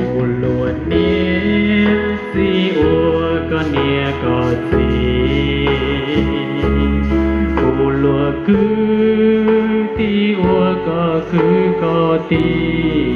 Ua luag niam txiv ua koj niam koj txiv, ua luag kwv tij ua koj kwv koj tij.